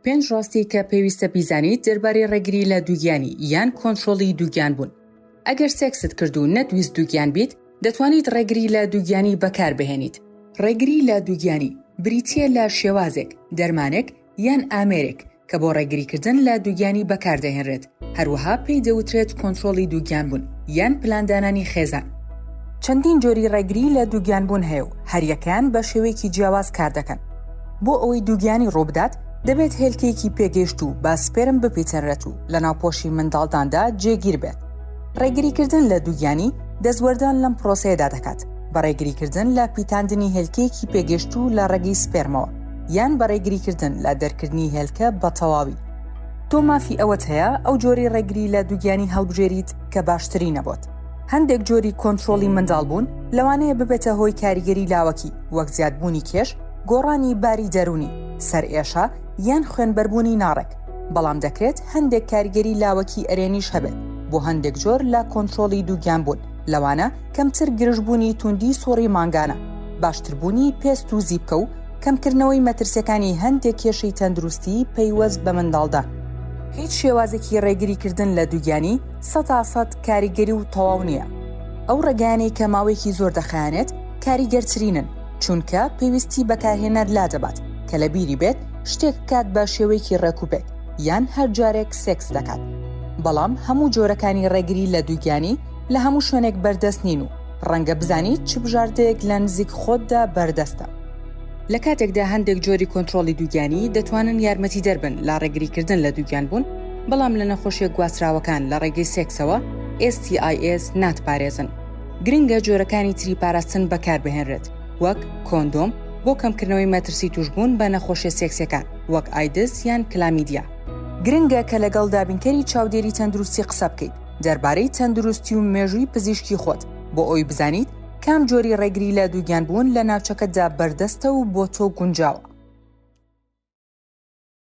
پێنج ڕاستی کە پێویستە بیزانیت دەربارەی ڕێگری لە دووگیانی یان کۆنترۆڵی دووگیانبوون. ئەگەر سێکست کرد و نەتویست دووگیان بیت، دەتوانیت ڕێگری لە دووگیانی بەکاربهێنیت. ڕێگری لە دووگیانی بریتییە لە شێوازێک، دەرمانێک یان ئامێرێک کە بۆ ڕێگریکردن لە دووگیانی بەکاردەهێنرێت، هەروەها پێی دەوترێت کۆنترۆڵی دووگیانبوون یان پلاندانانی خێزان. چەندین جۆری ڕێگری لە دووگیانبوون هەیە و هەریەکەیان بە شێوەیەکی جیاواز کاردەکەن. بۆ ئەوەی دووگیانی ڕووبدات، دەبێت هێلکەیەکی پێگەیشتوو بە سپێرم بپیتێنرێت و لە ناوپۆشی منداڵداندا جێگیر بێت. ڕێگریکردن لە دووگیانی دەستوەردان لەم پرۆسەیەدا دەکات بە ڕێگریکردن لە پیتاندنی هێلکەیەکی پێگەیشتوو لە ڕێگەی سپێرمەوە یان بە ڕێگریکردن لە دەرکردنی هێلکە بە تەواوی. تۆ مافی ئەوەت هەیە ئەو جۆرەی ڕێگری لە دووگیانی هەڵبژێریت کە باشترینە بۆت. هەندێک جۆری کۆنترۆڵی منداڵبوون لەوانەیە ببێتە هۆی کاریگەری لاوەکی وەک زیادبوونی کێش، گۆڕانی باری دەروونی، سەرئێشە، یان خوێنبەربوونی ناڕێک، بەڵام دەکرێت هەندێک کاریگەری لاوەکی ئەرێنیش هەبێت بۆ هەندێک جۆر لە کۆنترۆڵی دووگیانبوون، لەوانە کەمتر گرژبوونی توندی سوڕی مانگانە، باشتربوونی پێست و زیپکە و کەمکردنەوەی مەترسیەکانی هەندێک کێشەی تەندروستی پەیوەست بە منداڵدان. هیچ شێوازێکی ڕێگریکردن لە دووگیانی 100% کاریگەری و تەواو نییە. ئەو ڕێگایانەی کە ماوەیەکی زۆر دەخایەنێت کاریگەرترینن، چونکە پێویستی بەکارهێنەر لادەبات کە لەبیری بێت شتێک بکات بە شێوەیەکی ڕێکوپێک یان هەر جارێک سێکس دەکات. بەڵام هەموو جۆرەکانی ڕێگری لە دووگیانی لە هەموو شوێنێک بەردەست نین و ڕەنگە بزانیت چ بژاردەیەک لە نزیک خۆتدا بەردەستە. لە کاتێکدا هەندێک جۆری کۆنترۆڵی دووگیانی دەتوانن یارمەتیدەر بن لە ڕێگریکردن لە دووگیانبوون، بەڵام لە نەخۆشیە گواستراوەکان لە ڕێگەی سێکسەوە، STIs، ناتپارێزن. گرنگە جۆرەکانی تری پاراستن بەکاربهێنرێت، وەک کۆندۆم، بۆ کەمکردنەوەی مەترسی تووشبوون بە نەخۆشیە سێکسیەکان وەک ئایدز یان کلامیدیا. گرنگە کە لەگەڵ دابینکەری چاودێری تەندروستی قسە بکەیت دەربارەی تەندروستی و مێژووی پزیشکی خۆت بۆ ئەوەی بزانیت کام جۆری ڕێگری لە دووگیانبوون لە ناوچەکەتدا بەردەستە و بۆ تۆ گونجاوە.